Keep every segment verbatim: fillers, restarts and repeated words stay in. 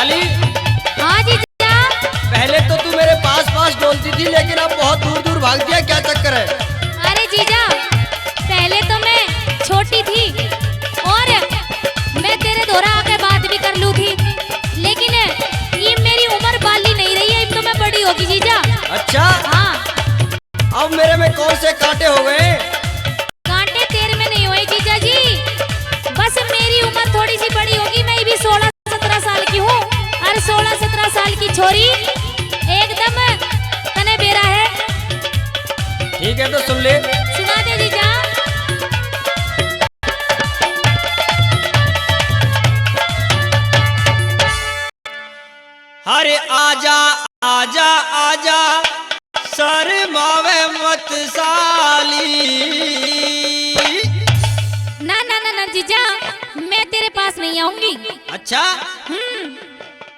अली। हाँ जीजा। पहले तो तू मेरे पास पास डोलती थी, लेकिन अब बहुत दूर दूर भागती है, क्या चक्कर है? अरे जीजा, पहले तो मैं छोटी थी और मैं तेरे धोरा आके बात भी कर लूँ थी, लेकिन ये मेरी उम्र बाली नहीं रही है, अब तो मैं बड़ी होगी जीजा। अच्छा। हाँ। अब मेरे में कौन से कांटे हो गए? कांटे तेरे में नहीं हुए जीजा जी, बस मेरी उम्र थोड़ी सी बड़ी होगी, मैं भी सोलह सत्रह साल की हूँ, और सोलह सत्रह साल की छोरी एकदम तने बेरा है। ठीक है, तो सुन ले। सुना दे जीजा। अरे आजा, आजा, आजा, शर्मावे मत साली। ना, ना, ना, ना जीजा, मैं तेरे पास नहीं आऊंगी। अच्छा? हम्म।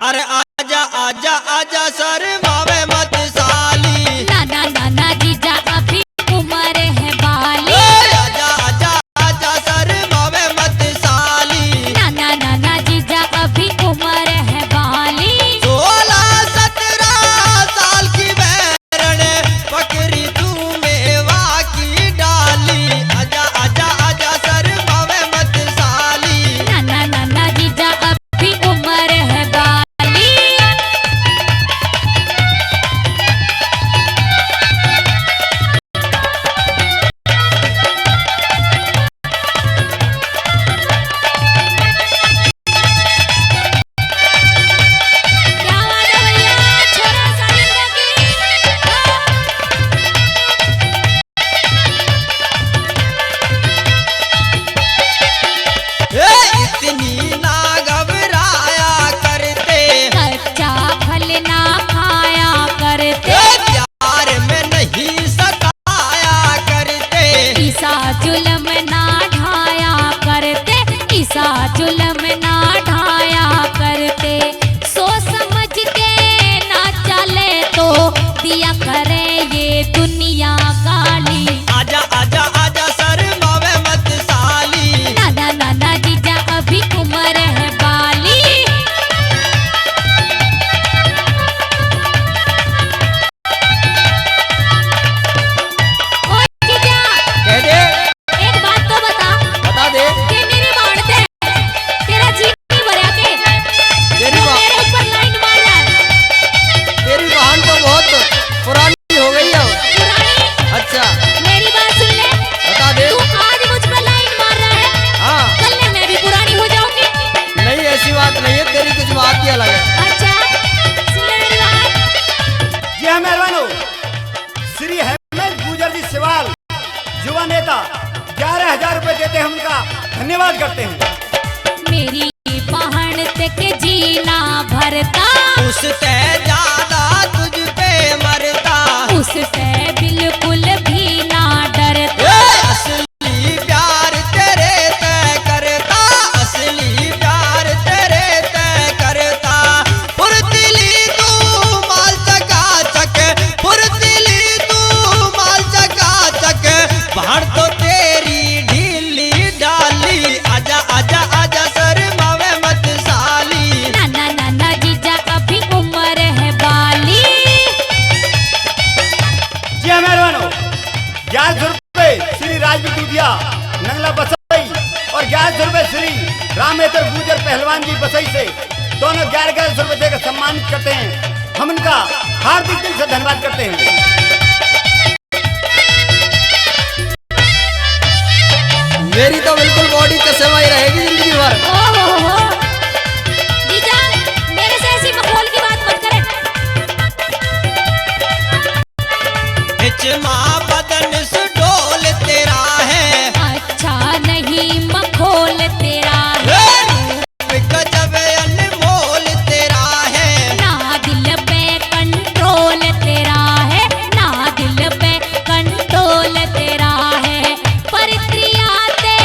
अरे आजा, आजा, आजा, शर्मावे मत साली। ना, ना, ना, ना जीजा, अभी उम्र है बाली। ए, आजा, आजा, आजा, शर्मावे मत साली। ना, ना, ना, ना जीजा, अभी उम्र है बाली। सोलह सत्रह साल की बैरण पकड़ी तू मेवा की डाली। आजा, आजा, आजा, शर्मावे मत साली। ना, ना, ना, ना जीजा, अभी उम्र है बाली। क्या बात है भैया, छोरा सालिंदा की। ए, इतनी ना घबराया करते। कच्चा फल ना खाया करते। ए, प्यार में नहीं सताया करते। ऐसा जुल्म ना ढाया करते। ऐसा जुल्म ना ढाया करते। सोच समझ के ना चले तो दिया करे ये दुनिया गाली। आजा, आजा, आजा, शर्मावे मत साली। ना, ना, ना, ना, जीजा, अभी उम्र है बाली। ओ जीजा, कह दे। एक बात तो बता। बता दे। के मेरी भाण ते तेरा जी नहीं भरया के? तेरी जो बा- मेरे ऊपर लाइन मार रहा है। तेरी बहन तो बहुत पुरानी हो गई है। पुरानी? अच्छा। मेरी बात सुन ले। बता दे। तू आज मुझ पर लाइन मार रहा है। हाँ। कल ने मैं भी पुरानी हो जाऊंगी। नहीं, ऐसी बात नहीं है, तेरी कुछ बात ही अलग है। अच्छा, सुन ले मेरी बात। जी हाँ मेहरबान हो, श्री हेमंत गुर्जर जी सिवाल, युवा नेता, ग्यारह हजार रुपए देते हैं, हम उनका धन्यवाद करते हैं। मेरी पहाड़ तक जीना भरता, उससे ज्यादा तुझ पे मरता, उससे बिल्कुल भी ना डरता। ए, असली प्यार तेरे ते करता, असली प्यार तेरे ते करता। फुर्तीली तू माल चकाचक, फुर्तीली तू माल चकाचक, भाड़ तो तेरी ढीली डाली। आजा, आजा, आजा, शर्मावे मत साली। ना, ना, ना, ना, जीजा, अभी उम्र है बाली। जी हाँ, मेहरबान हो। ग्यारह सौ रुपए श्री राजवीर दूधिया, नंगला बसई, और ग्यारह सौ रुपए श्री रामेश्वर गुर्जर पहलवान जी बसई से, दोनों ग्यारह ग्यारह सौ रुपए देकर सम्मानित करते हैं। हम उनका हार्दिक दिल से धन्यवाद करते हैं। मेरी तो बिल्कुल बॉडी कसम ही रहेगी जिंदगी भर। ओहो हो। जीजा, मेरे से ऐसी मखौल की बात मत करे। हिचमा बदन सुडोल तेरा है। अच्छा नहीं मखौल तेरा है। ए, रूप गजब अनमोल तेरा है। ना दिल पे कंट्रोल तेरा है, ना दिल पे कंट्रोल तेरा है। परत्रिया ते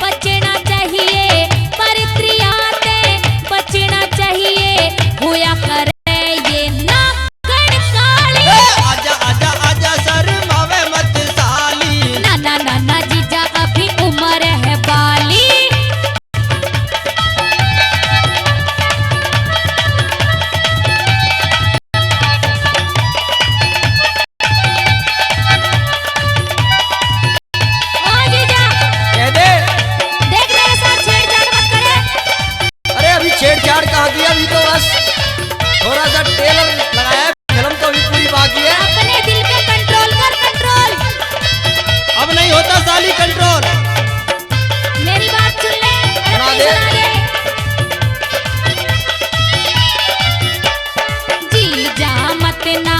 बचना चाहिए, पर थोड़ा सा टेलर लगाया है, फिल्म तो अभी पूरी बाकी है। अपने दिल पे कंट्रोल कर, कंट्रोल। अब नहीं होता साली कंट्रोल। मेरी बात सुन ले, अरे सुना दे। सुना दे। जीजा मत ना